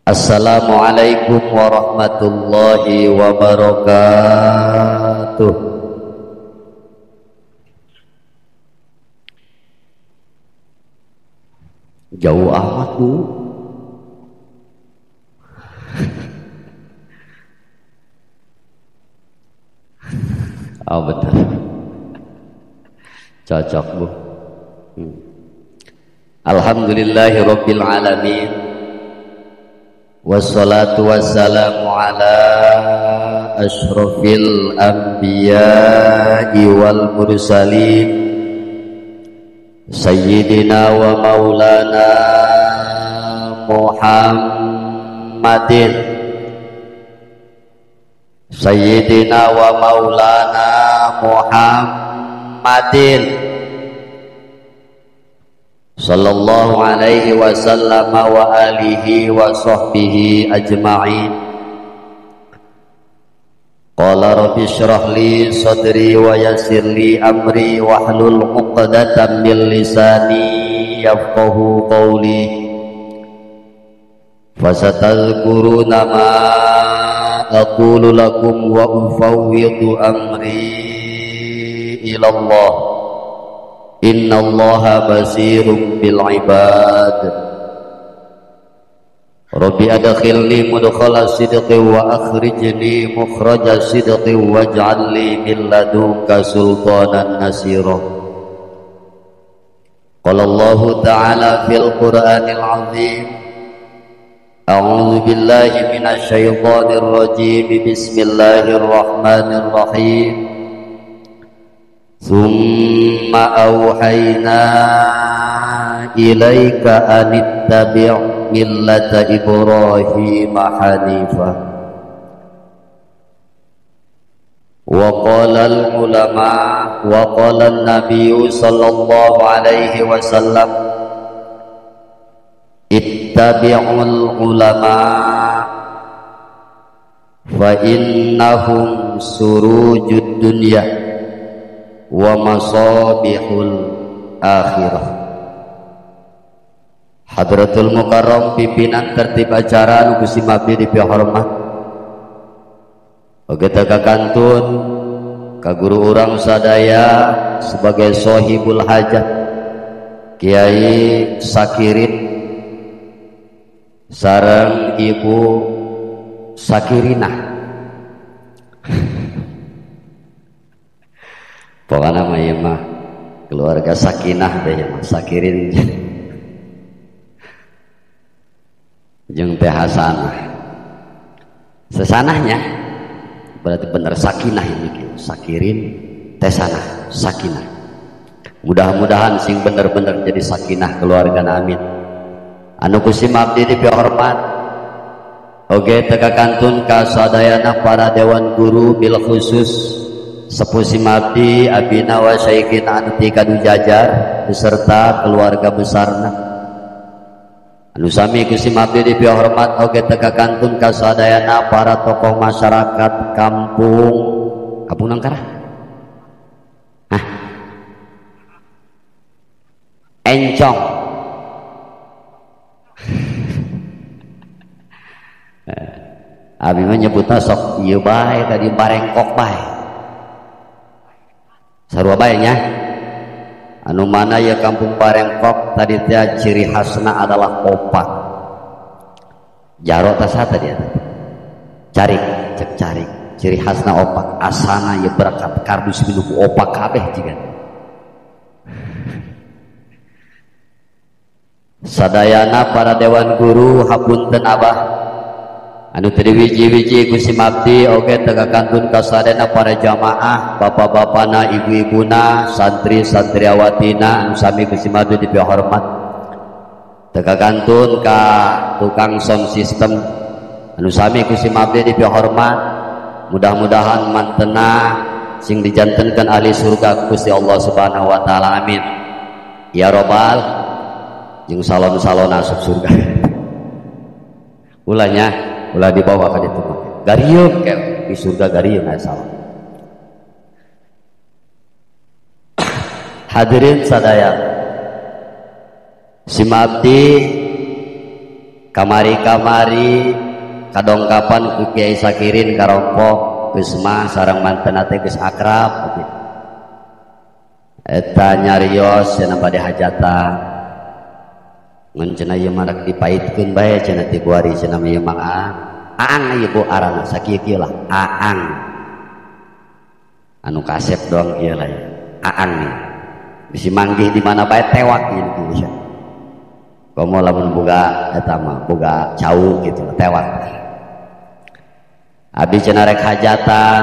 Assalamualaikum warahmatullahi wabarakatuh. Jauh amat bu. Oh betul, cocok bu. Alhamdulillahirabbil alamin. Wassalatu wassalamu ala asyrafil anbiya'i wal mursalin sayyidina wa maulana Muhammadin sayyidina wa maulana Muhammadin sallallahu alaihi wasallam wa alihi wa sahbihi ajma'in. Qala rabbi shrah li sadri wa yassir li amri wahlul 'uqdatam min lisani yafqahu qawli. Fasatadhkuruna ma aqulu lakum wa ufawwidu amri ila Allah. Innallaha basirun bil ibad. Rabbi adkhilni mudkhala sidqi wa akhrijni mukhraja sidqi waj'al li min ladunka sultanan nasira. Qala Allahu ta'ala fil Qur'anil 'azim. A'udzu billahi minasy syaithanir rajim. Bismillahirrahmanirrahim. Tsumma auhayna ilaika anittabi' millata Ibrahim hanifa. Wa qala al-ulama wa qala an-nabiy sallallahu alaihi wasallam ittabi'ul ulama fa innahum surujud dunya wa masabihul akhirah. Hadratul Mukarram, pimpinan tertib acara nu Gusti Mabdi dipihormat. Oge teu kantun ka guru urang sadaya sebagai sohibul hajat Kiai Sakirin sareng Ibu Sakirinah. Pokoknya mah ieu mah keluarga sakinah teh mah Sakirin jeung teh Hasanah. Sesanahnya berarti bener sakinah ini, Sakirin teh sanah, sakinah. Mudah-mudahan sing bener-bener jadi sakinah keluarga, amin. Anu ku sim abdi dipihormat. Oge teu kantun ka sadayana para dewan guru bil khusus sepuh simabdi abina wa syaikina anu ti kadu jajar beserta keluarga besarna. Anu sami ku simabdi dipihormat oge teu kantun ka sadayana para tokoh masyarakat kampung kampung Nangkara. Hah? Encong. Abi mah nyebutna sok ieu bae tadi barengkok bae. Sarua bae nya. Anu mana ya kampung Barengkok tadi teh ciri khasna adalah opak. Jaro tas tadi eta. Carik, cek carik. Ciri khasna opak, asana ya berkat kardus minum opak kabeh jiga. Sadayana para dewan guru hapunten abah. Anu teu wiji-wiji ku simabdi oge teu kantun ka sadayana para jamaah, bapak-bapana, ibu-ibuna, santri santriawatina anu sami ku simabdi dipihormat. Teu kantun ka tukang sound system anu sami ku simabdi dipihormat. Mudah-mudahan mantena sing dijantenkeun ahli surga Gusti Allah Subhanahu wa taala, amin. Ya robbal jeung salon-salon asup surga. Ulahnya ulah dibawa ka ditu mah. Garieung ke di surga garieung aya salon. Hadirin sadaya, simabdi Kamari-kamari kadongkapan ku Kiai Sakirin karompok geus mah sareng mantena teh geus akrab. Eta nyarios cenah bade hajatan. Ngan cenah ieu mah rek dipaitkeun bae cenah ti kuari cenah ieu mah Aang. Aang ieu bu arana sakieu-kieu lah Aang. Anu kasep doang ieu lah Aang nih. Bisi manggih di mana bae tewak ieu kieu. Komo lamun boga eta mah boga cau gitu tewak. Abi cenah rek hajatan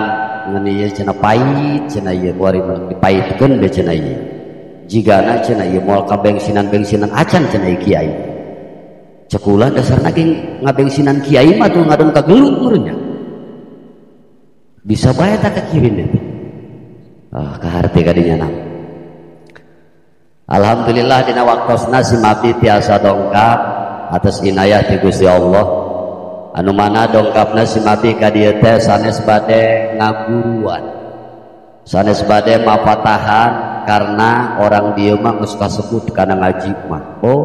ngan ieu cenah pait cenah ieu kuari mah dipaitkeun be cenah ieu. Jigana cenah ieu moal ka bengsinan-bengsinan acan cenah ieu kiai. Cekulah dasarna ge ngabengsinan kiai mah tuh ngadon ka gelut meureunnya. Bisa bae tah ka kirin teh. Ah kaharti kadinya na. Alhamdulillah dina waktosna si Mabi tiasa dongkap atas inayah ti Gusti Allah. Anu mana dongkapna si Mabi ka dieu teh sanes bade ngaguruan. Sanes bade mapatahan karena orang dieu mah geus kasebut kana ngaji mah. Oh,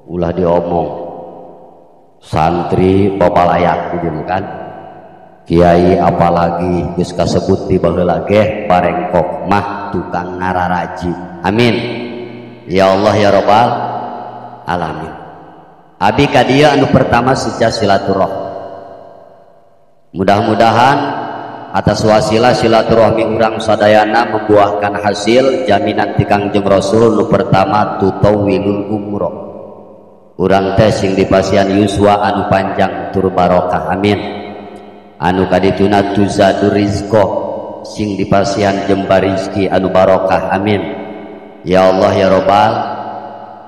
ulah diomong. Santri babalayak di dieu kan. Kiai apalagi geus kasebut di baheula ge barengkok mah tukang ngararaji. Amin. Ya Allah ya Rabbal alamin. Abi ka dieu anu pertama seja silaturahmi. Mudah-mudahan atas wasilah silaturahmi urang sadayana membuahkan hasil jaminan ti Kangjeng Rasul nu pertama tutawilul umroh. Urang teh sing dipasihan yuswa anu panjang tur barokah. Amin. Anu kadituna tuzadur rizqo sing dipasihan jembar rizki anu barokah. Amin. Ya Allah ya Rabbal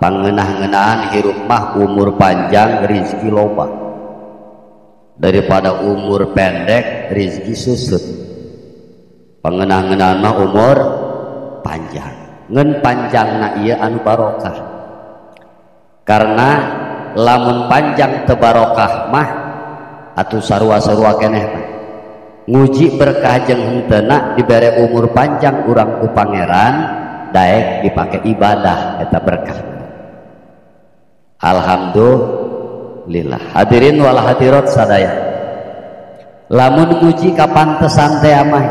pangeunah-ngeunahan hirup mah umur panjang rizki loba daripada umur pendek rizki susut. Pangeunah-ngeunahan mah umur panjang ngan panjangna ieu anu barokah karena lamun panjang teu barokah mah atuh sarua-sarua keneh mah nguji berkah jeung henteuna dibere umur panjang urang ku pangeran daek dipake ibadah eta berkah. Alhamdulillah. Hadirin wal hadirat sadaya. Lamun nguji kapantesan teh mah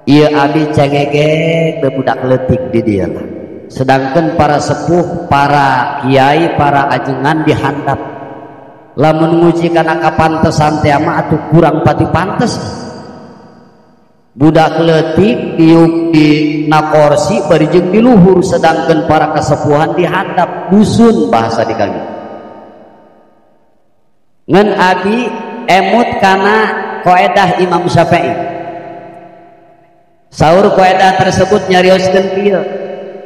ieu abi cengegek budak leutik di dieu lah. Sedangkan para sepuh, para kiai, para ajengan dihandap. Lamun nguji kana kapantesan teh mah atuh kurang pati pantes. Budak leutik diuk di nakorsi bari jeung di luhur sedangkan para kesepuhan dihandap dusun bahasa di kami. Ngan abi emut kana koedah Imam Syafi'i. Saur koedah tersebut nyarioskeun kieu,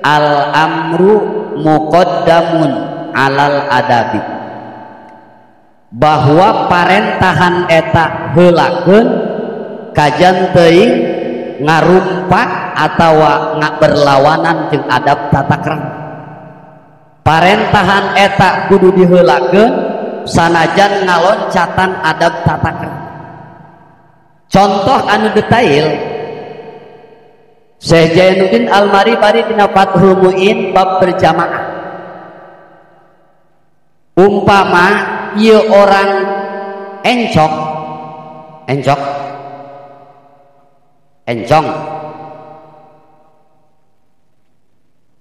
al amru muqaddamun alal adabi. Bahwa parentahan eta heulakeun kajan teuing ngarumpak atawa berlawanan jeung adab tata krama. Parentahan eta kudu diheulakeun sanajan ngaloncatan adab tata krama. Contoh anu detail Syekh Jainuddin Al-Mari bari dina Fathul Muin bab berjamaah. Umpama ieu orang encok, encok, encong,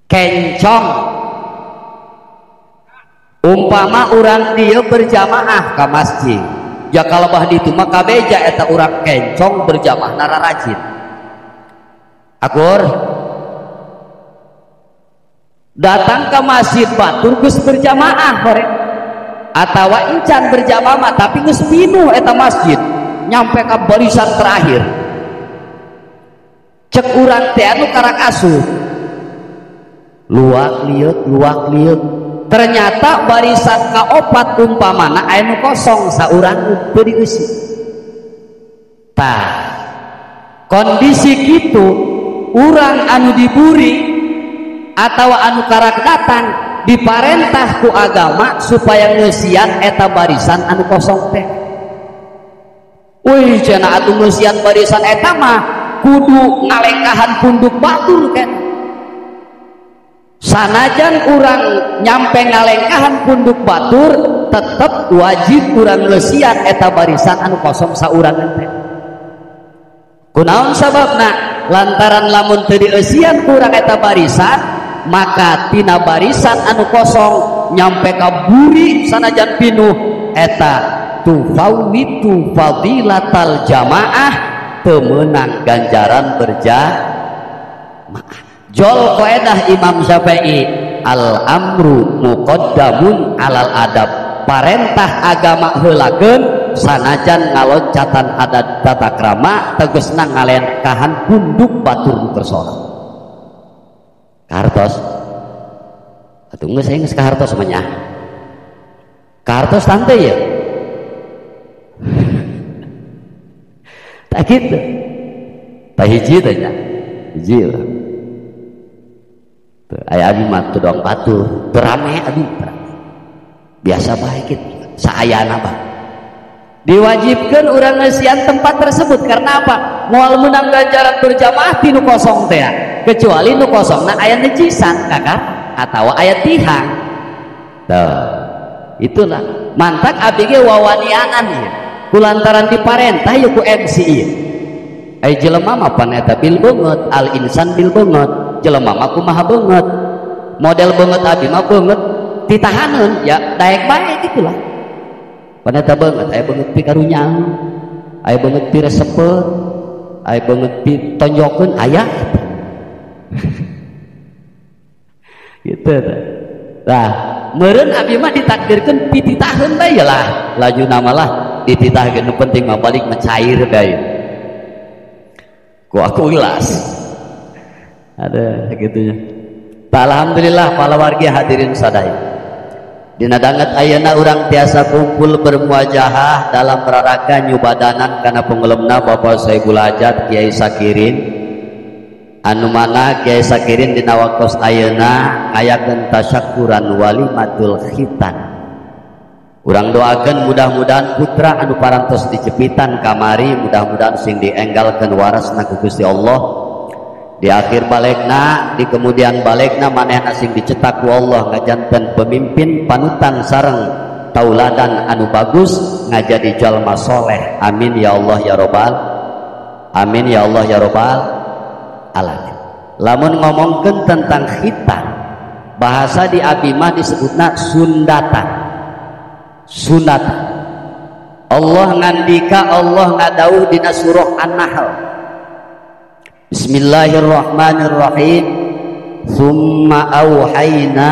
kencong. Umpama urang dia berjamaah ke masjid, ya kalau bah ditu mah kabeja eta urang kencong berjamaah nara rajin. Akur datang ke masjid batur geus berjamaah hore atawa encan berjamaah tapi geus pinuh eta masjid nyampe ka barisan terakhir. Cek urang teh anu karak asuh luak liut luak liut, ternyata barisan kaopat umpamana aya nu kosong saurang teu dieusi. Tah kondisi kitu urang anu diburi atau anu karak datang diparentah ku agama supaya ngeusian eta barisan anu kosong teh. Wih cenah atuh ngeusian barisan eta mah kudu ngalengkahan punduk batur kan. Sanajan urang nyampe ngalengkahan punduk batur tetep wajib urang leusian eta barisan anu kosong saurangan teh. Kunaon sababna? Lantaran lamun teu dieusian ku urang eta barisan, maka tina barisan anu kosong nyampe ka buri sanajan pinuh eta tufawitu fadilatal jamaah teu meunang ganjaran berjamaah. Jol koedah Imam Syafi'i al amru muqaddamun alal adab, parentah agama heulakeun sanajan ngaloncatan adat tata krama tegesna ngalengkahan punduk batur nu keur salat. Kahartos atuh geus saya geus kahartos mah nya. Kahartos tante ya. Tak kitu. Tah hiji teh nya. Hiji lah. Aya abi mah teu doang batur, teu rame abi. Biasa bae kitu, saayana bae. Diwajibkeun urang ngeusian tempat tersebut karena apa? Moal meunang ganjaran berjamaah ti nu kosong teh, kecuali nu kosongna aya nejisan kakak atawa aya tihang. Tuh, itulah mantak abi ge wawanianan ieu. Kulantaran diparentah ieu ku MC ieu. Ai jelema mah pan eta bil beungeut, al insan bil beungeut. Jelema mah kumaha beungeut, model beungeut abi mah beungeut ditahaneun ya daek bae gitulah. Pan eta beungeut aya beungeut pi karunya, aya beungeut pi resepeun, aya beungeut pi tonjokeun aya gitu tah. Nah, meureun abi mah ditakdirkeun pi titaheun bae lah, laju nama lah dititahkeun nu penting mah balik mencair bae. Ku aku gelas. Ada gitunya. Alhamdulillah para wargi hadirin sadaya. Dina danget ayeuna urang tiasa kumpul bermuajahah dalam raraka nyubadanan kana pengelemna Bapak Saibul Hajat Kiai Sakirin. Anu mana Kiai Sakirin dina waktos ayeuna ngayakeun tasyakuran walimatul khitan. Urang doakeun mudah-mudahan putra anu parantos dicepitan kamari mudah-mudahan sing dienggalkeun warasna ku Gusti Allah. Di akhir balekna, di kemudian balekna manehna sing dicetak ku Allah ngajanten pemimpin panutan sareng tauladan anu bagus ngajadi jalma soleh. Amin ya Allah ya robbal amin ya Allah ya robbal alamin. Lamun ngomongkeun tentang khitan, bahasa di abi mah disebutna sundatan. Sundatan. Allah ngandika, Allah ngadauh dina surah An-Nahl. Bismillahirrahmanirrahim. Summa auhayna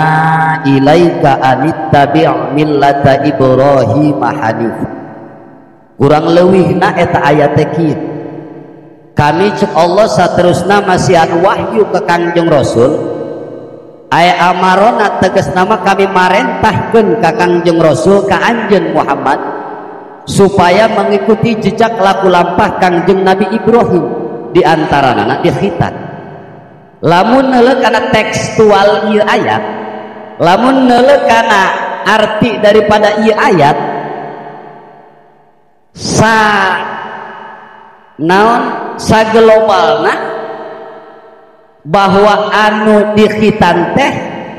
ilaika anittabi' millata Ibrahim hanif. Kurang leuwihna eta ayat teh kieu. Kami cek Allah saterusna masihan wahyu ke Kangjeng Rasul. Aya amarona tegasna mah kami marentahkeun ka Kangjeng Rasul ka Anjeun Muhammad supaya mengikuti jejak laku lampah Kangjeng Nabi Ibrahim. Di antara anak di khitan. Lamun neuleuh kana tekstual ieu ayat, lamun neuleuh kana arti daripada ieu ayat, sa naon saglobalna bahwa anu di khitan teh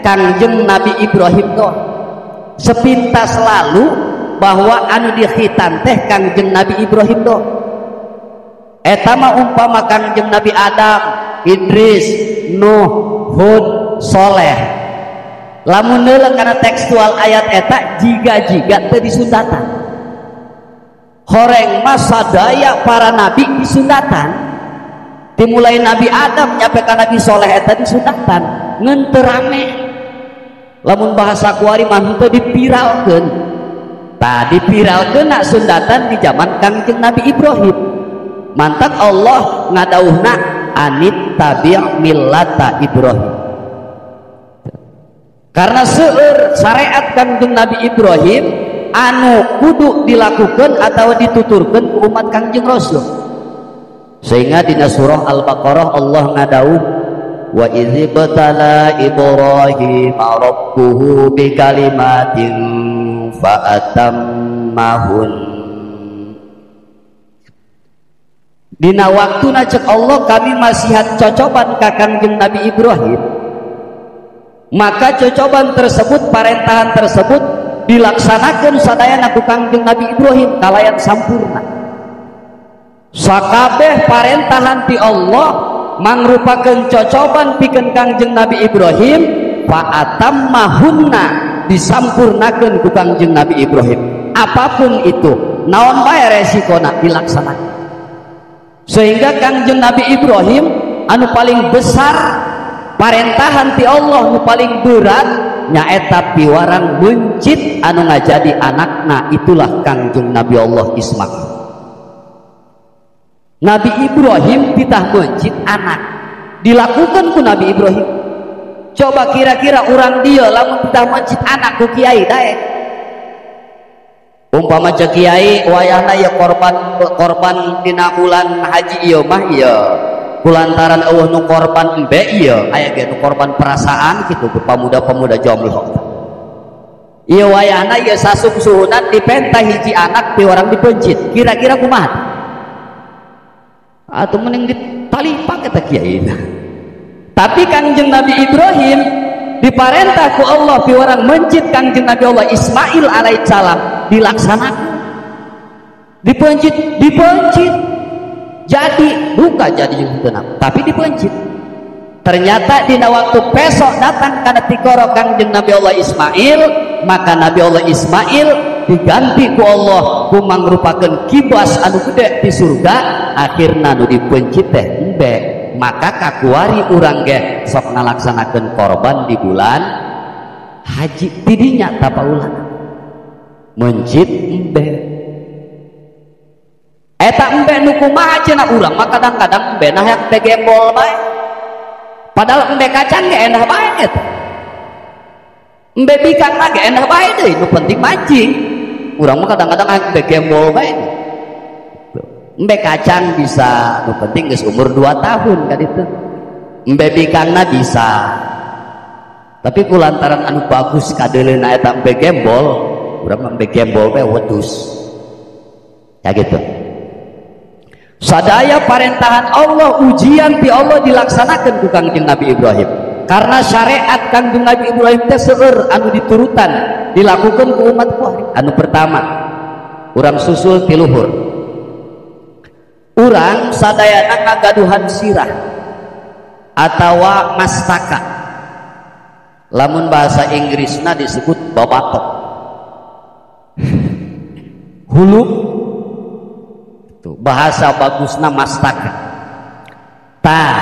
Kangjeng Nabi Ibrahim doh. Sepintas lalu bahwa anu di khitan teh Kangjeng Nabi Ibrahim doh. Eta mah umpama Kangjeng Nabi Adam, Idris, Nuh, Hud, Soleh. Lamun neuleuh kana tekstual ayat eta jiga-jiga teu disundatan. Horeng mah sadaya para nabi disundatan. Dimulai Nabi Adam nyampe ka Nabi Soleh eta disundatan, ngeun teu rame. Lamun bahasa kuari mah teu dipiralkeun. Tah dipiralkeun na sundatan di zaman Kangjeng Nabi Ibrahim. Mantak Allah ngadauhna anit tabi' millata Ibrahim. Karena seueur syariat Kangjeng Nabi Ibrahim anu kudu dilakukan atau dituturkan ke umat Kangjeng Rasul. Sehingga dina surah Al-Baqarah Allah ngadauh wa idzibtala Ibrahim rabbuhu bikalimatin fa'atammahun. Dina waktuna cek Allah kami masihan cocoban ka Kangjeng Nabi Ibrahim. Maka cocoban tersebut, parentahan tersebut dilaksanakan sadayana ku Kangjeng Nabi Ibrahim kalayan sampurna. Sakabeh parentahan ti Allah mangrupakeun cocoban pikeun Kangjeng Nabi Ibrahim, fa'atammahunna disampurnakeun ku Kangjeng Nabi Ibrahim. Apapun itu, naon bae resikona dilaksanakan. Sehingga Kangjeng Nabi Ibrahim anu paling besar parentahan ti Allah nu paling berat nyaeta piwarang mencit anu ngajadi anakna, itulah Kangjeng Nabi Allah Ismail. Nabi Ibrahim titah mencit anak dilakukan ku Nabi Ibrahim. Coba kira-kira urang dia lamun titah mencit anak ku kiai daek. Umpama cek kiai wayahna ya korban dina bulan haji ieu mah ieu kulantaran eueuh nu korban embe ieu aya ge nu korban perasaan kitu pemuda-pemuda jomblo. Ieu wayahna ieu sasung-suhunan dipenta hiji anak piwarang dipencit, kira-kira kumaha? Atau mending ditalipak eta kiai. Tapi Kangjeng Nabi Ibrahim diparentah ku Allah piwarang mencit Kangjeng Nabi Allah Ismail alaihissalam dilaksanakan. Dipencit, dipencit. Jadi bukan jadi yang tenang, tapi dipencit. Ternyata dina waktu pesok datang kana tikoro Kangjeng Nabi Allah Ismail, maka Nabi Allah Ismail diganti ku Allah ku mangrupakeun kibas anu gede di surga, akhirna nu dipencit teh embe. Maka kakuari urang ge sok ngalaksanakeun korban di bulan haji tidinya tapaulan mencit embe. Eta embe nu kumaha cenah urang mah kadang-kadang embe nah yang teh gembol bae. Padahal embe kacang ge endah bae eta. Embe bikang mah ge endah bae deui, nu penting mancing. Urang mah kadang-kadang embe gembol bae. Embe kacang bisa, nu penting geus umur 2 tahun kan itu. Embe bikangna bisa. Tapi kulantaran anu bagus kadeuleuna eta embe gembol, urang mah embe gembol bae wedus. Ya gitu. Sadaya parentahan Allah, ujian ti Allah dilaksanakan ku Kangjeng Nabi Ibrahim. Karena syariat Kangjeng Nabi Ibrahim teh seueur anu diturutan dilakukan ku umat kuari. Anu pertama, urang susul ti luhur. Urang sadayana kagaduhan sirah atawa mastaka. Lamun bahasa Inggrisna disebut babatok. Hulu bahasa bagusna mastaka. Tah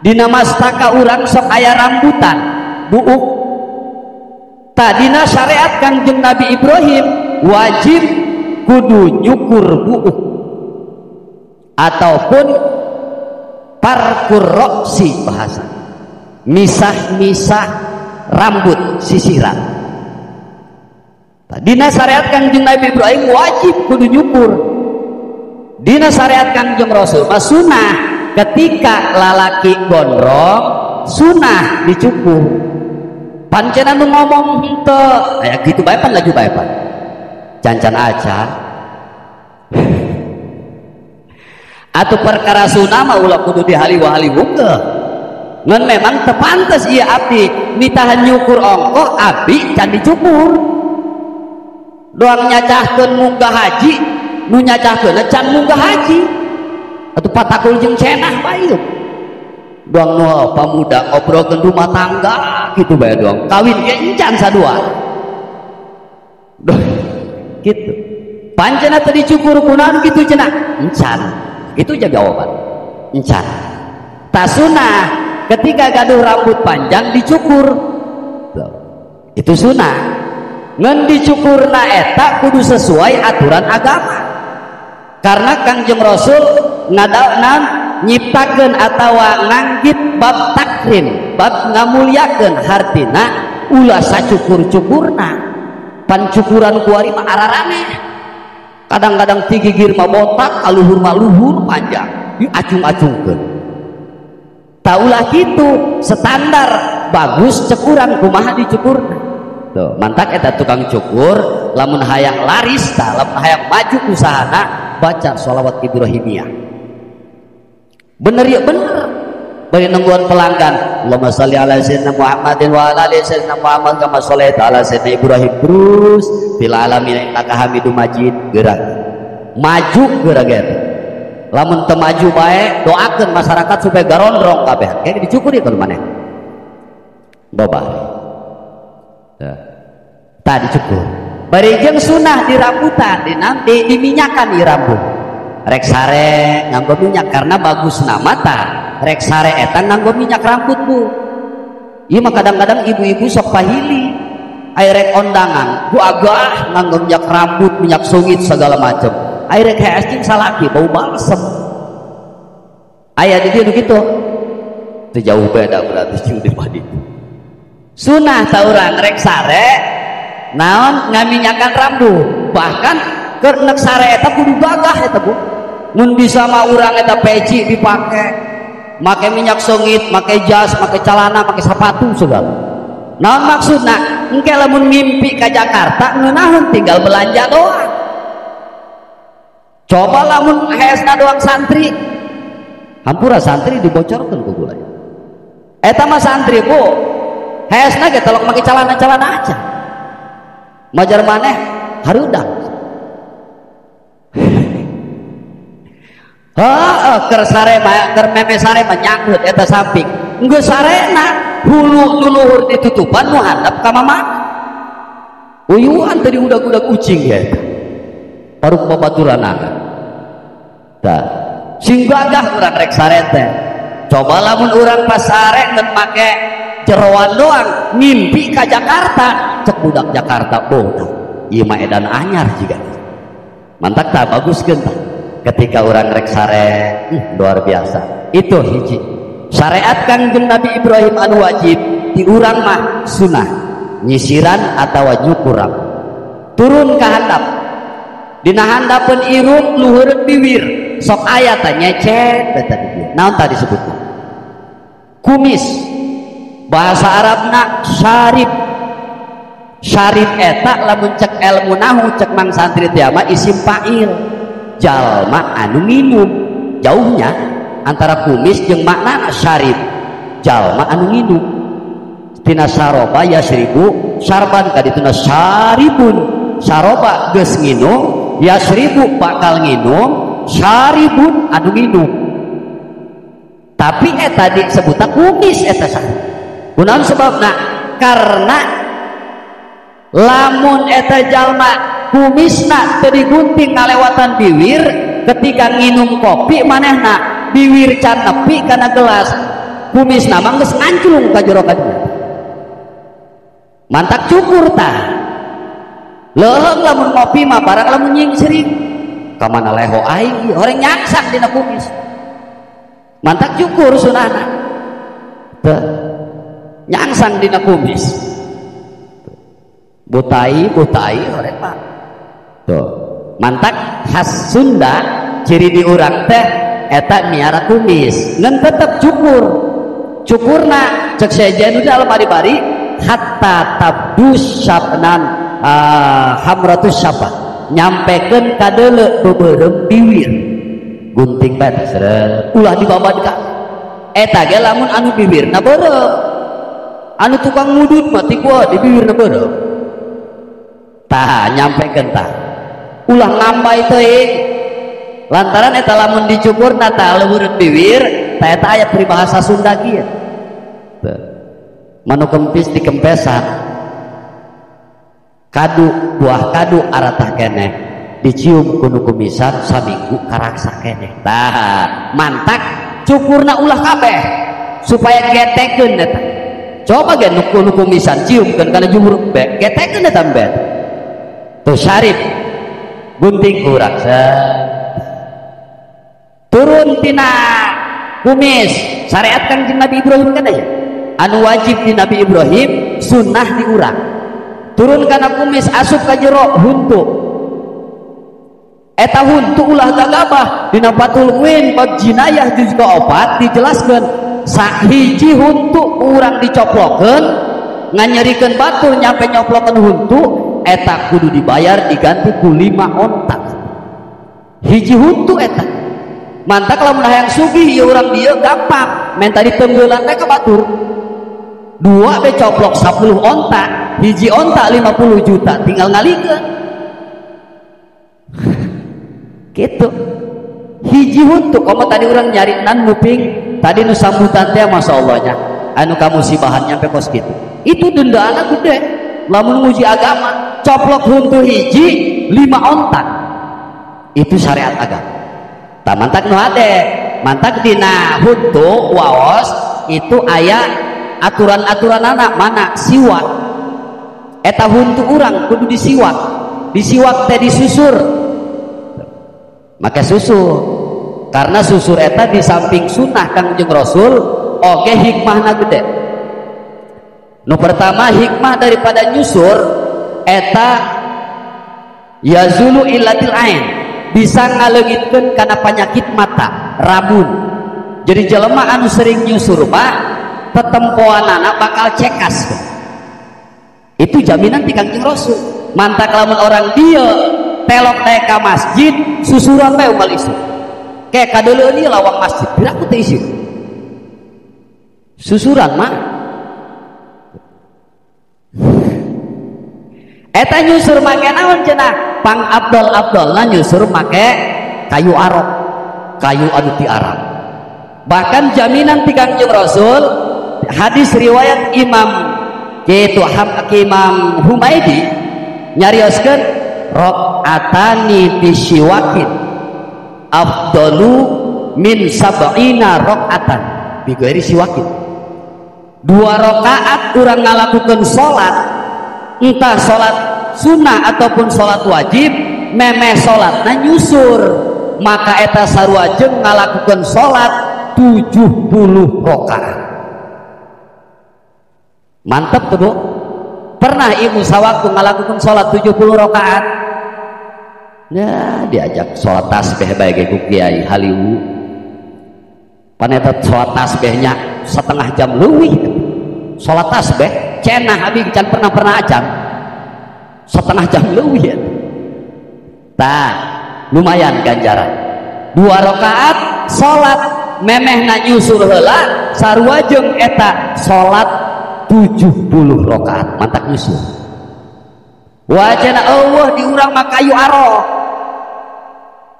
dina mastaka urang sok aya rambutan buuk. Tah dina syariat Kangjeng Nabi Ibrahim wajib kudu nyukur buuk ataupun parkur roksi bahasa misah-misah rambut sisiran. Tah dina syariat Kangjeng Nabi Ibrahim wajib kudu nyukur. Dina syariat Kangjeng Rasul mah sunah ketika lalaki gondrong sunah dicukur. Pancen anu ngomong henteu aya kitu bae pan laju bae pan cancan aja. Atau perkara sunah mah ulah kudu dihaliwa-haliwukeun. Ngan memang teu pantes ieu abdi nitahan nyukur ongkoh abdi can dicukur. Doang nyacahkeun munggah haji nu nyacahkeun can munggah haji atuh patakul jeung cenah bae doang nu pamuda ngobrolkeun rumah tangga kitu bae doang kawin ge encan sadua kitu pancena teu dicukur kunaon kitu cenah encan kitu jawaban encan. Tasunah ketika gaduh rambut panjang dicukur itu sunah. Ngan dicukurna eta kudu sesuai aturan agama. Karena Kangjeng Rasul ngadana nyiptakeun atawa nganggit bab takrim, bab ngamuliakeun hartina ulah sacukur-cukurna. Pancukuran kuari mah araraneh. Kadang-kadang ti gigir mah botak, kaluhur mah luhur panjang, diacung-acungkeun. Taulah kitu standar bagus cekuran kumaha dicukurna. Tuh, mantak eta tukang cukur lamun hayang laris tah, lamun hayang maju usahana baca sholawat Ibrahimiyah. Bener ya bener. Bari nungguan pelanggan. Allahumma shalli ala sayyidina Muhammadin wa ala ali sayyidina Muhammad kama shallaita ala sayyidina Ibrahim terus fil alamin innaka Hamidum Majid. Gerak. Maju gerak eta. Lamun teu maju bae doakeun masyarakat supaya garondrong kabeh. Kayak dicukur ieu maneh. Babah. Tah. Tah dicukur. Bari jeung sunah dirambutan, dinampi diminyakan di rambut. Rek sare nganggo minyak karena bagus nama tah. Rek sare eta nganggo minyak rambut bu. Ieu mah kadang-kadang ibu-ibu sok pahili. Aya rek ondangan, bu agah nganggo minyak rambut, minyak sungit segala macem. Aya rek hees jeung salaki bau balsem. Aya di dieu nu kitu. Teu jauh beda berarti jeung di padi. Sunah ta urang rek sare naon ngaminyakan rambut. Bahkan keur nek sare eta kudu gagah eta bu. Mun bisa mah urang eta peci dipake, make minyak sengit, make jas, make celana, make sepatu segala. Naon maksudna? Engke lamun ngimpi ka Jakarta ngeunaheun tinggal belanja doang. Coba lamun heesna doang santri. Hampura santri dibocorkeun ku gula. Eta mah santri bu. Heesna ge telok make celana-celana aja. Majar maneh harudang. Heeh, keur sare mah keur meme sare mah nyanggut eta samping. Geus sarena hulu nu luhur ditutupan nu handap ka mama. Uyuhan tadi udag-udag ucing ya eta. Paruk babaturanana. Tah, sing gagah urang rek sare teh. Coba lamun urang pas sare ngan make jeroan doang ngimpi ka Jakarta, cek budak Jakarta bodoh. Ieu mah edan anyar jiga. Mantak tah baguskeun tah. Ketika orang rek sare, luar biasa. Itu hiji. Syariat Kangjeng Nabi Ibrahim anu wajib di urang mah sunah, nyisiran atawa nyukuran. Turun ka handap. Dina handapeun irung luhureun biwir, sok aya tah nyecet teh tadi. Naon tadi disebutna? Kumis. Bahasa Arabna syarib. Syarib eta lamun cek ilmu nahu cek mang santri teh mah isim fa'il. Jalma anu minum. Jauhnya antara kumis jeung makna syarib, jalma anu minum. Tina saroba yasribu sarban kadituna syaribun. Saroba geus nginum, yasribu bakal nginum, syaribun anu minum. Tapi eta disebutna kumis eta sah. Kunaon sebabna? Karena lamun eta jalma kumisna teu digunting ngalewatan biwir, ketika nginum kopi manehna biwir can nepi kana gelas, kumisna mah geus nganclung ka jero ka dieu. Mantak cukur tah. Leuheung lamun ngopi mah barang lamun nyingsring ka mana leho aing orang nyangsang dina kumis. Mantak cukur sunahna. Teu nyangsang dina kumis. Butai butai orang pak. Tuh mantak khas Sunda ciri di urang teh eta miara kumis ngan tetep cukur. Cukurna cek sejen udah dalam bari-bari hatta tabdus syabnan hamratus syabah nyampekeun kadeuleu beubeurem biwir gunting bae seret ulah dibabad ka eta ge lamun anu biwirna beureum anu tukang ngudut mah ti kuat di biwirna beureum tah nyampekeun tah ulah ngambay teuing lantaran eta lamun dicukurna tah leuweureun biwir tah eta aya peribahasa Sunda kieu manu kempis dikempesan kadu buah kadu aratah keneh dicium kudu kumisan saminggu karaksa keneh tah mantak cukurna ulah kabeh supaya getekeun eta coba ge nu kumisan ciumkeun kana jumur be getekeun eta be tuh syarif gunting urang turun tina kumis syariat Kangjeng Nabi Ibrahim kan aja anu wajib di Nabi Ibrahim sunnah di urang turun kana kumis asup ka jero huntu eta huntu ulah gagabah dina Fathul Muin bab jinayah juz ka-4 dijelaskeun sahiji huntu urang dicoplokeun nganyerikeun batur nyampe nyoplokeun huntu eta kudu dibayar diganti ku 5 onta hiji huntu eta mantak lamun hayang sugih ieu urang dieu gampang Main tadi tenggelan teh ka batur. Dua be coplok 10 onta, hiji onta 50 juta, tinggal ngalikeun. Gitu. Hiji huntu komo tadi urang nyari nan nguping, tadi nu sambutan teh masyaallah nya. Anu kamusibahan nyampe kos kitu. Itu dendana gede. Lamun nguji agama, coplok huntu hiji 5 onta. Itu syariat agama. Tah mantak nu hade, mantak dina huntu waos itu aya aturan-aturan anak mana siwak eta huntu urang kudu disiwak, disiwak teh disusur, make susur karena susur eta di samping sunnah Kangjeng Rasul oge hikmahna gede. Nu pertama hikmah daripada nyusur eta yazulu illatil ain, bisa ngaleungitkeun kana penyakit mata rabun. Jadi jelema anu sering nyusur mah tetempoan anak bakal cekas. Itu jaminan ti Kangjeng Rasul. Mantak lamun orang dia telok naik ka masjid susuran bae unggal isuk. Kayak kadeuleun ieu lawang masjid, piraku teh isuk. Susuran mah. Eta nyusur make naon cenah? Pang abdol-abdolna nyusur make kayu arok, kayu anu ti Arab. Bahkan jaminan ti Kangjeng Rasul hadis riwayat Imam yaitu Imam Humaidi nyarioskeun rakaatani bisyiwakin afdalu min sab'ina rakaatan bi ghairi siwakin. 2 rakaat urang ngalakukeun salat, entah salat sunnah ataupun salat wajib, memeh salatna nyusur, maka eta sarua jeung ngalakukeun salat 70 rakaat. Mantap tuh bu. Pernah ibu sawaktu ngalakukan sholat 70 rakaat. Ya diajak sholat tasbih bae ge ku kiai haliwu. Paneta sholat tasbihnya setengah jam leuwih. Sholat tasbih cenah abi can pernah-pernah acan. Setengah jam leuwih ya. Tah, lumayan ganjaran. 2 rakaat sholat memehna nyusur heula sarua jeung eta sholat 70 rakaat mantak nyusur. Wajana Allah diurang mah kayu arok.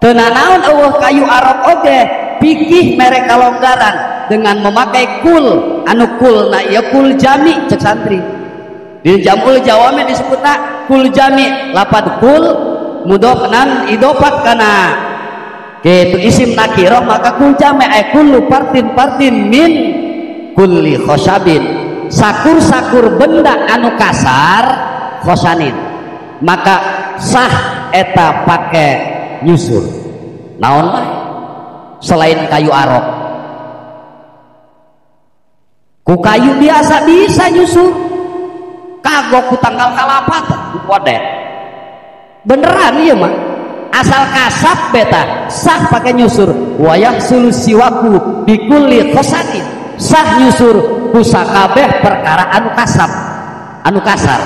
Teu nanaon Allah kayu arok oge pikih mere kalonggaran dengan memakai kul anu kul na ieu kul jami cek santri. Di jamul jawami disebutna kul jami, lapad kul mudhof nan idofat kana kitu isim nakirah maka kul jami ay kullu partin partin min kulli khosabin. Sakur-sakur benda anu kasar khosanin maka sah eta pake nyusur naon mah selain kayu arok. Ku kayu biasa bisa nyusur, kagok ku tanggal kalapa ku kodet beneran iya mah asal kasap beta sah pake nyusur. Wayah sulu siwaku bikulli khosanin, sah nyusur kusakabeh perkara anu kasap anu kasar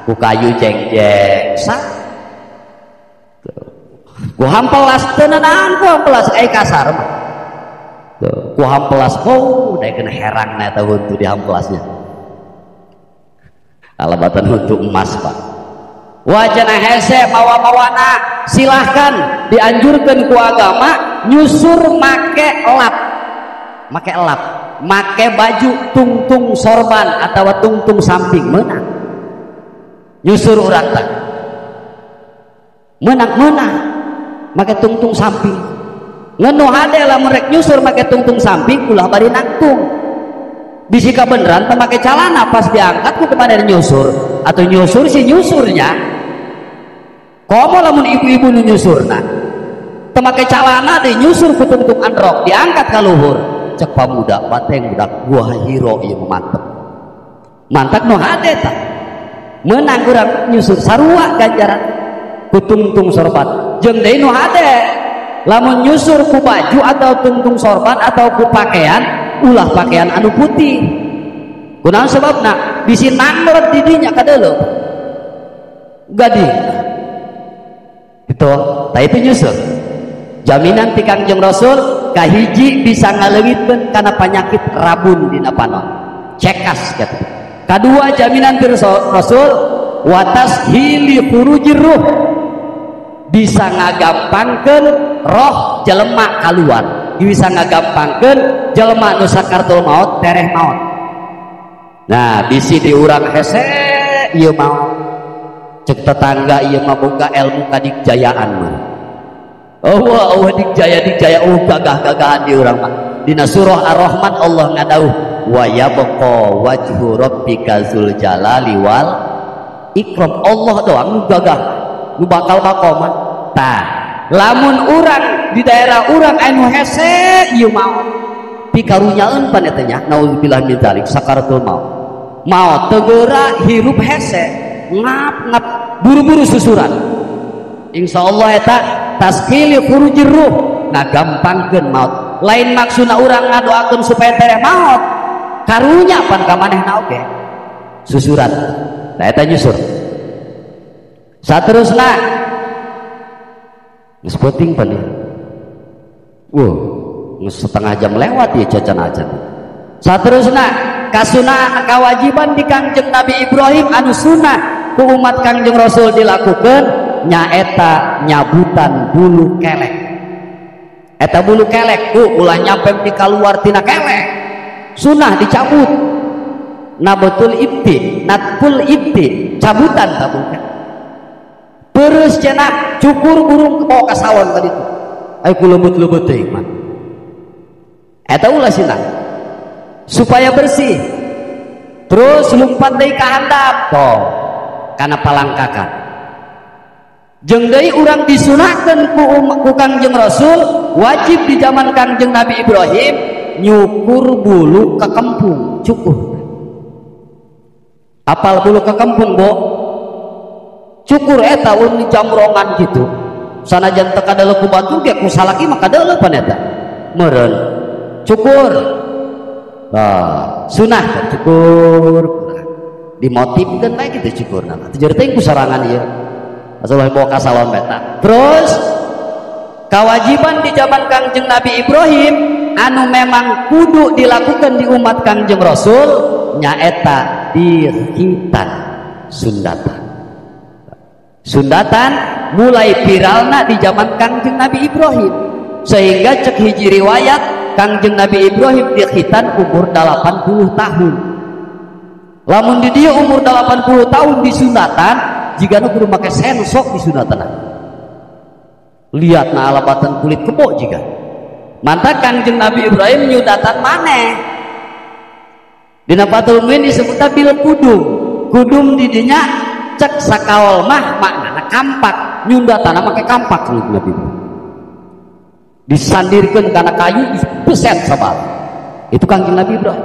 ku kayu jengjeng sah, ku hampelas teu nanaon ku hampelas ai kasar mah ku hampelas oh daekeun herangna eta huntu di hampelasnya alabatan huntu emas pak. Wajana hese mawa-mawana silahkan dianjurkan ku agama nyusur make lap, make lap, make baju tungtung sorban atau tungtung samping menang nyusur urang teh menang-menang make tungtung samping. Ngenuh hade lamun rek nyusur make tungtung samping ulah bari nangtung bisi kabeneran teu make calana pas diangkat ku kemana nyusur atau nyusur si nyusurnya komo lamun ibu-ibu nu nyusurna teu make calana deui nyusur ku tungtung androk diangkat ka luhur. Cek pamuda bateng budak gua hero ieu mantep mantap nu hade tah menang urang nyusur sarua ganjaran ku tungtung sorban. Jeung deui nu hade lamun nyusur ku baju atau tungtung sorban atau ku pakaian ulah pakaian anu putih. Kunaon sebabna bisi nanglet di dinya kadeuleu gading itu. Tah itu nyusur jaminan ti Kangjeng Rasul Kahiji bisa ngaleungitkeun kana panyakit rabun dina panon, cekas gitu. Kadua jaminan ti Rasul watas hili khurujir ruh, bisa ngagampangkeun roh jelema kaluar, bisa ngagampangkeun jelema nu sakaratul maut tereh maut. Nah bisi di urang hese ieu maut, cek tetangga ieu mah boga ilmu kadikjayaan mah. Oh, oh dikjaya dikjaya, oh gagah-gagahan di urang mah. Dina surah Ar-Rahman Allah ngadauh wa yabqa wajhu rabbika dzul jalali wal ikram. Allah doang nu gagah nu bakal maqamah. Tah lamun urang di daerah urang anu hese ieu maot pikarunyaeun pan eta nya, naudzubillah min dzalik, sakaratul maut. Maot teu geura hirup hese ngap ngap buru-buru susuran. Insyaallah eta taskili khurujir ruh, ngagampangkeun maut. Lain maksudna urang ngadoakeun supaya tereh maut, karunya pan ka manehna oge susuran. Nah eta nyusur. Saterusna geus penting pan ieu. Wah, geus setengah jam lewat ieu cacan acan. Saterusna kasunahan kawajiban di Kangjeng Nabi Ibrahim anu sunah ku umat Kangjeng Rasul dilakukeun nyaeta nyabutan bulu kelek. Eta bulu kelek ku ulah nyampe di kaluar tina kelek, sunah dicabut. Nabetul ibti, natful ibti, cabutan tabukan. Terus cenah cukur burung bawa ka salon tadi tu. Ayo ku lembut-lembut teuing mah. Eta ulah sinah supaya bersih. Terus lumpat deui ka handap toh kana palangkakan. Jeung deui urang disunahkeun ku Kangjeng Rasul, wajib di zaman Kangjeng Nabi Ibrahim nyukur bulu kekempung, cukur. Apal bulu kekempung, Bo? Cukur eta ulun jamrongan gitu. Sanajan teu kadeuleu ku batur ge ku salaki mah kadeuleu pan eta. Meureun. Cukur. Nah, sunah cukur. Dimotifkeun bae kitu cukurna. Teu jeur teuing ku sorangan ieu. Asal bawa ka salon eta. Terus kewajiban di zaman Kangjeng Nabi Ibrahim anu memang kudu dilakukan di umat Kangjeng Rasul nyaeta dikhitan, sundatan. Sundatan mulai viralna di zaman Kangjeng Nabi Ibrahim, sehingga cek hiji riwayat Kangjeng Nabi Ibrahim dikhitan umur 80 tahun. Lamun di dia umur 80 tahun disunatan, jika nu kudu make sensok disunatan. Lihat na alabatan kulit kebo jika. Mantap Kangjeng Nabi Ibrahim nyudatan maneh. Dina Fathul Muin disebutna bil kudum. Kudum didinya cek sakaol mah maknana kampak, nyundatana make kampak Kangjeng Nabi Ibrahim. Disandirkeun kana kayu dibeset sabal. Itu Kangjeng Nabi Ibrahim.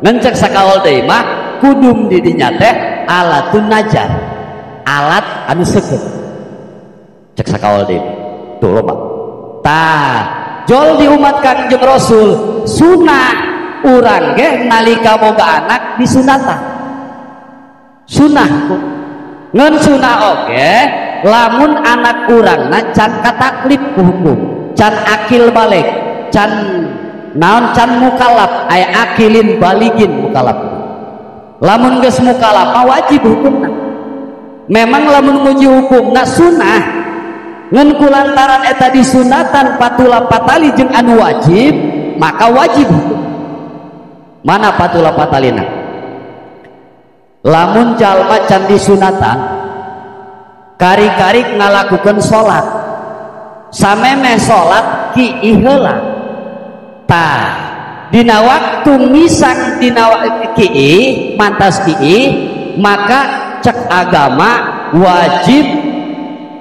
Ngan cek sakaol deui mah kudum didinya teh alatun najar, alat anu seukeut. Cek sakaol deui tuh loba. Tah jol di umat Kangjeng Rasul sunah urang ge nalika boga anak disunatan. Sunah ngan sunah oge lamun anak urangna can kataklif ku hukum, can akil balik, can naon can mukallaf, aya akilin baligin mukallaf. Lamun geus mukallaf mah wajib hukumna. Memang lamun muji hukumna sunah, ngan kulantaran eta disunatan patula patali jeung anu wajib, maka wajib hukum. Mana patula patalina? Lamun jalma can disunatan kari-kari ngalakukeun salat, samemeh salat kiih heula. Tah dina waktu misang dina kiih mantas kiih, maka cek agama wajib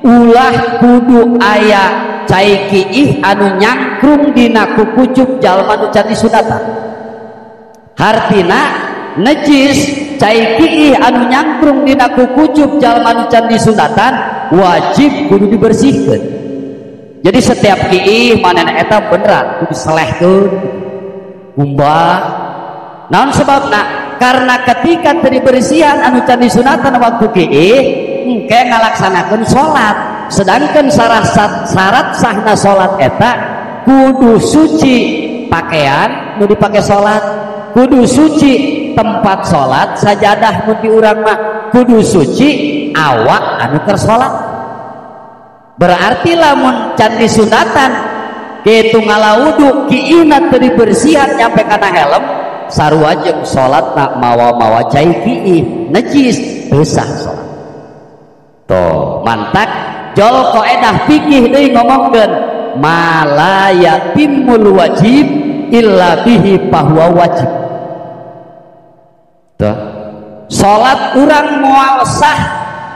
ulah kudu aya cai kiih anu nyangkrung dina kukucup jalma nu can disunatan. Hartina najis cai kiih anu nyangkrung dina kukucup jalma nu can disunatan wajib kudu dibersihkeun. Jadi setiap kiih manehna eta beneran kudu diselehkeun, kumbah. Naon sebabna? Karena ketika teu dibersihan anu can disunatan waktu kiih engke ngalaksanakeun salat, sedangkan syarat sahna salat eta Kudu suci pakaian nu dipake salat, kudu suci tempat salat, sajadah mun di urang mah kudu suci awak anu keur salat. Berarti lamun can disunatan kitu ngalawudu kiihna teu dibersihan nyampe kana helm, sarua jeung salatna mawa-mawa cai kiih najis, teu sah salat. Tuh, mantak jol koedah fikih deui ngomongkeun ma la yatimul wajib illa bihi fahuwa wajib. Tuh, salat urang moal sah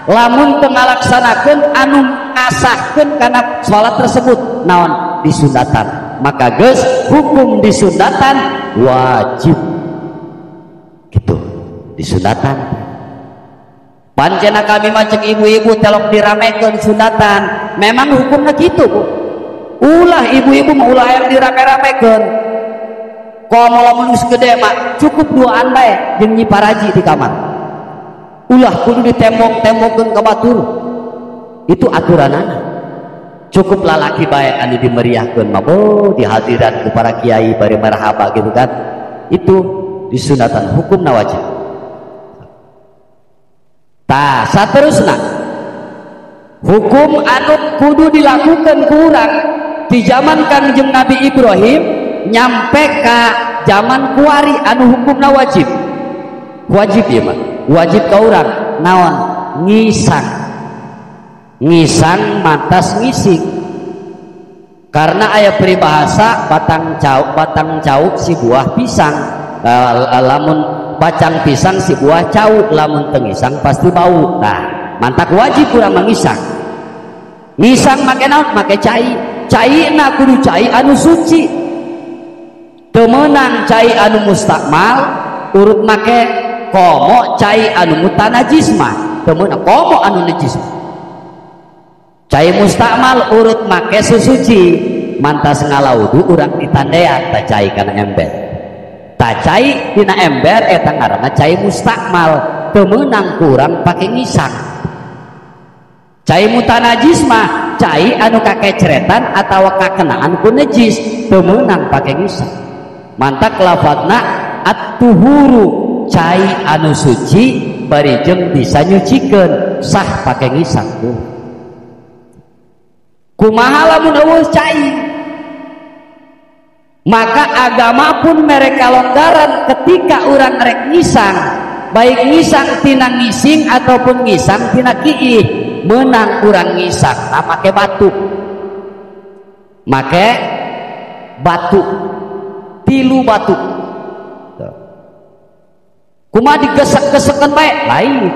lamun teu ngalaksanakeun anu ngasahkeun kana salat tersebut naon disunatan. Maka geus hukum disunatan wajib. Gitu, disunatan. Pancena kami mah cek ibu-ibu telok diramekeun sunatan, memang hukumna kitu Bu. Ulah ibu-ibu mah ulah yang dirame-ramekeun. Komo lamun geus gede mah cukup duaan bae jeung Nyi Paraji di kamar. Ulah kudu ditembok-tembokkeun ka batur. Itu aturanana. Cukup lalaki bae anu dimeriahkeun mah bo dihadiran ku para kiai bari marhaba gitu kan. Itu disunatan hukumna wajib. Tah saterusna hukum anu kudu dilakukan ku urang di zaman Kangjeng Nabi Ibrahim nyampe ka zaman kuari anu hukumna wajib. Wajib ieu mah, wajib ka urang naon? Ngisang. Ngisang matas ngising. Karena aya peribahasa batang cau si buah pisang, lamun bacang pisang si buah cau, lamun tengisang pasti bau. Nah, mantak wajib urang mengisang. Ngisang make naon? Make cai. Cai na kudu cai anu suci. Teu meunang cai anu mustakmal urut make komo cai anu mutanajis mah. Teu meunang komo anu najis. Cai mustakmal urut make susuci, mantas ngalaudu urang ditandean ta cai kana ember. Ta cai dina ember eta ngaranna cai mustakmal, teu meunang kurang pake ngisang. Cai mutanajis mah cai anu kakeceretan atawa kakenaan ku najis, teu meunang pake ngisang. Mantak lafadzna at-tuhuru, cai anu suci bari jeung bisa nyucikeun, sah pake ngisang tuh. Kumaha lamun eueuh cai? Maka agama pun mereka longgaran ketika urang rek ngisang, baik ngisang tina ngising ataupun ngisang tina kiih, menang urang ngisang nah make batu. Make batu, tilu batu. Kumaha digesek-gesekeun bae? Lain.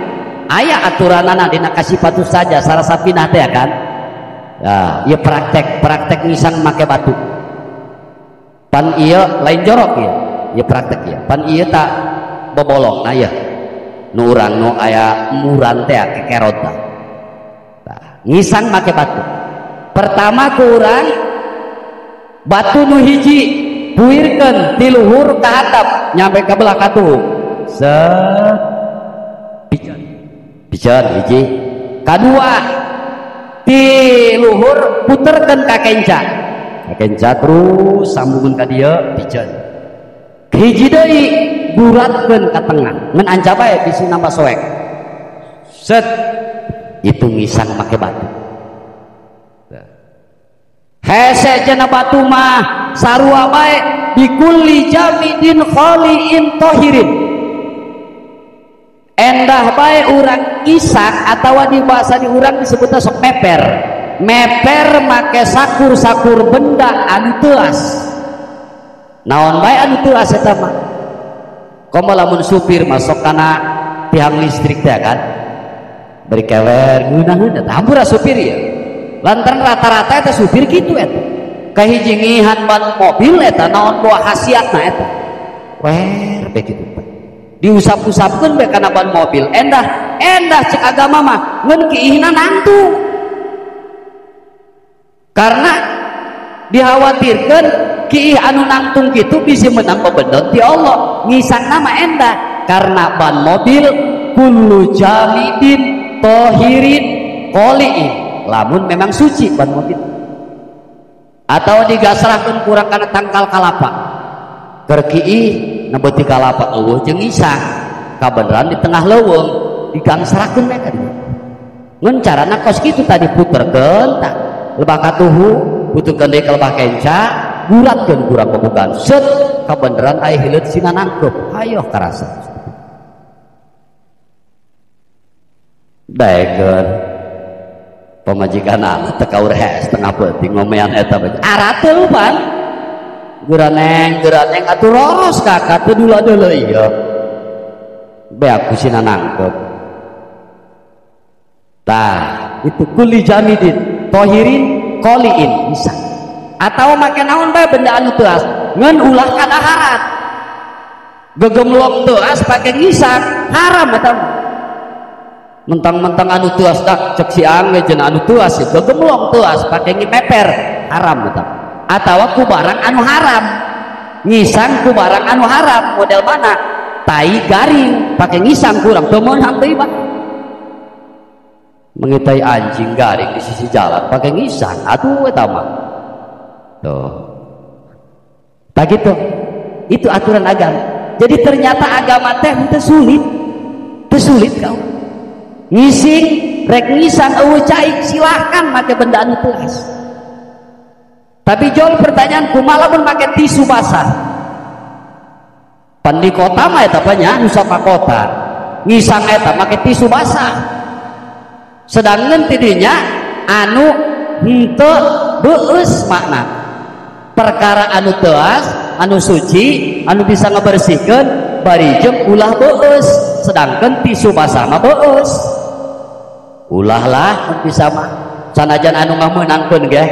Aya aturanana dina kasipatu saja sarasapinah teh kan. Ya, ieu praktek ngisang make batu. Pan ieu lain jorok ieu, ieu praktek ieu. Pan ieu tak bobolong na ieu. Nu urang nu aya muran teh kekerot tah. Tah, ngisang make batu. Pertama ku urang batu nu hiji buirkeun ti luhur ka handap nyampe ka belah katuhu. Set. Piceun. Piceun hiji. Kadua ti luhur puterkeun ka kenca. Ka kenca terus sambungeun ka dieu piceun. Hiji deui buratkeun ka tengah. Ngan anca bae bisi nambah soek. Set. Itu ngisang make batu. Hese cenah batu mah sarua bae bikulli jamidin khaliin tahirin. Endah bae urang ngisang atawa di bahasa di urang disebutna sok meper. Meper make sakur-sakur benda anu teuas. Naon bae anu teuas eta mah? Komo lamun supir masuk kana tiang listrik teh kan? Beri kewer ngeunaheun eta hampura supir ieu. Lantaran rata-rata eta supir kitu eta. Kahiji ngihan ban mobil eta naon buah khasiatna eta. Wer bae kitu. Diusap-usapkeun bae kana ban mobil. Endah, endah cek agama mah ngeun kiihna nangtung. Karena dikhawatirkeun kiih anu nangtung kitu bisi menang bebendon ti Allah. Ngisangna mah endah karena ban mobil kullu jamidin tohirin qoliin. Lamun memang suci ban mobil. Atau digasrahkeun kurang kana tangkal kalapa. Keur kiih nebeuti kalapa eueuh jeung ngisang. Kabeneran di tengah leuweung digangsrahkeun we ka dieu. Ngan carana kos kitu tadi puterkeun tah lebah katuhu puterkeun deui ka lebah kenca guratkeun kurang pembukaan set kabeneran aya hileut sina nangkep hayoh karasa. Daekeun pamajikan anak teu kaur hees tengah peuting ngomean eta bae arateul pan geraneng geraneng atuh roros kakak teu dula-dula ieu beak ku sina nangkep. Tah itu kulli jamidin tohirin qoliin bisa atau make naon bae benda anu teuas ngan ulah kadaharan gegemlok teuas pake ngisang haram eta. Mentang-mentang anu teuas dak cek si angge jeung anu teuas gegemlok teuas pake ngimeper haram eta. Atawa ku barang anu haram ngisang ku barang anu haram model mana tai garing pake ngisang kurang teu meunang deui mah. Mengitai anjing garing di sisi jalan pakai ngisang atuh eta mah. Tuh. Tak gitu. Itu aturan agama. Jadi ternyata agama teh teu sulit. Teu sulit kau. Ngising rek ngisang eueuh cai silahkan make benda anu teuas. Tapi jol pertanyaan kumaha lamun make tisu basah? Pan di kota mah eta nya nu sama kota. Ngisang eta make tisu basah. Sedangkan tidinya anu henteu beueus makna perkara anu teuas anu suci anu bisa ngebersihkeun bari jeung ulah beueus sedangkan tisu basah mah beueus ulah lah bisa mah sanajan anu ngameunangkeun ge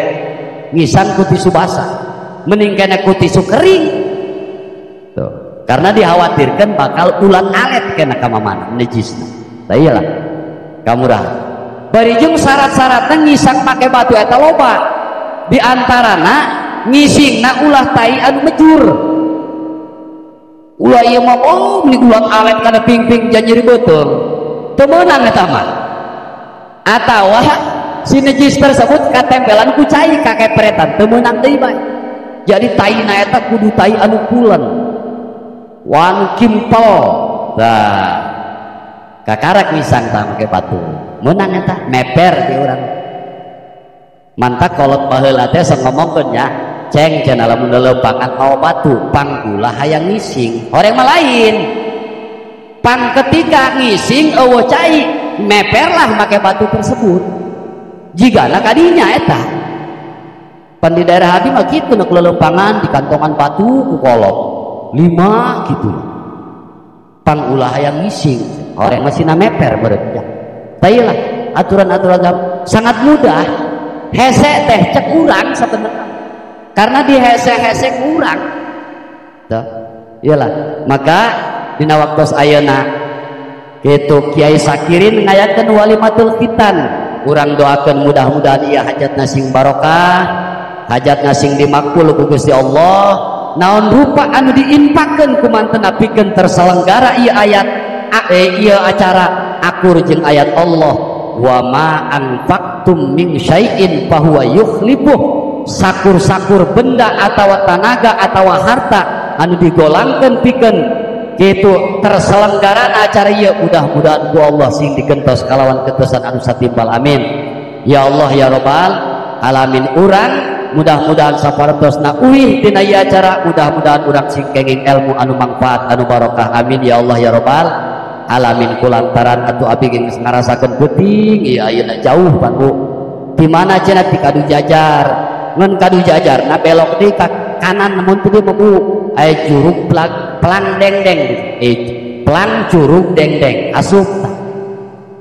ngisang ku tisu basah mending kene ku tisu kering tuh karena dikhawatirkan bakal ulat alet kena ka mamana najisna tah iyalah kamurah. Bari jeung syarat-syaratna ngisang make batu eta loba di antarana ngisingna ulah tai anu mejur ulah ieu mah oh meuni ulat alet kana pingping janjiri beuteung teu meunang eta mah. Atawa si najis tersebut katempelan ku cai kakepretan teu meunang deui bae. Jadi taina eta kudu tai anu pulen wan kimpel tah kakarak ngisang tah make batu menang eta meper di urang. Mantak kolot baheula teh sok ngomongkeun nya ceng cenah lamun leuleumpangan mawa batu panggulah hayang ngising horeng mah lain pang ketika ngising eueuh cai meperlah make batu tersebut jigana kadinya eta. Pan di daerah abi mah kitu nek leuleumpangan di kantongan batu ku kolot 5 gitu pang ulah hayang ngising horeng mah sina meper beureut nya. Tailah aturan-aturan agama sangat mudah hese teh cek urang sebenarnya karena di hese-hese kurang tuh iyalah. Maka dina waktos ayeuna kitu Kiai Sakirin ngayakeun walimatul khitan urang doakeun mudah-mudahan ieu hajatna sing barokah hajatna sing dimakbul ku Gusti Allah. Naon rupa anu diinpakeun ku mantena pikeun terselenggara ieu ayat ieu acara akur jeung ayat Allah wa ma anfaqtum min syai'in fahuwa yukhlifuh. Sakur-sakur benda atawa tanaga atawa harta anu digolangkeun pikeun kitu terselenggara acara ieu mudah-mudahan ku Allah sing digentos kalawan gentosan anu satimpal amin ya Allah ya rabbal alamin. Urang mudah-mudahan sapartosna uih dina ieu acara mudah-mudahan urang sing kenging ilmu anu manfaat anu barokah amin ya Allah ya rabbal alamin. Kulantaran atuh abi geus ngarasakeun peuting ieu ayeuna jauh pan Bu di mana cenah ti kadu jajar ngan kadu jajarna belok deui ka kanan mun teu Bu aya curug pelang dengdeng pelang curug dengdeng asup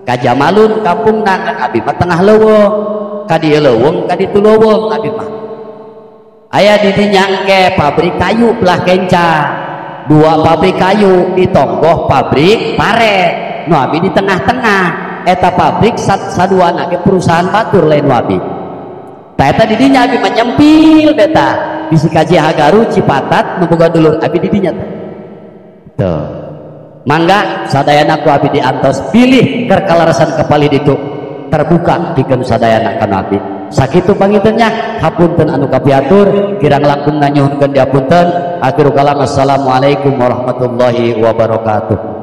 ka Jamalun kampungna kan abi mah tengah leuweung ka dieu leuweung ka ditu leuweung abi mah aya di dinya engke pabrik kayu belah kenca 2 pabrik kayu ditonggoh pabrik pare nu abi di tengah-tengah eta pabrik saduana ge perusahaan batur lain nu abi tah eta di dinya abi mah nyempil beta bisi ka Cihagaru Cipatat nu boga dulur abi di dinya teh tuh mangga sadayana ku abi diantos bilih keur kalarasan kepali ditu terbuka pikeun sadayana kana abi. Sakitu panginten nya, hapunten anu kapiatur kirang langkungna nyuhunkeun diapunten. Akhirul kalam, assalamualaikum warahmatullahi wabarakatuh.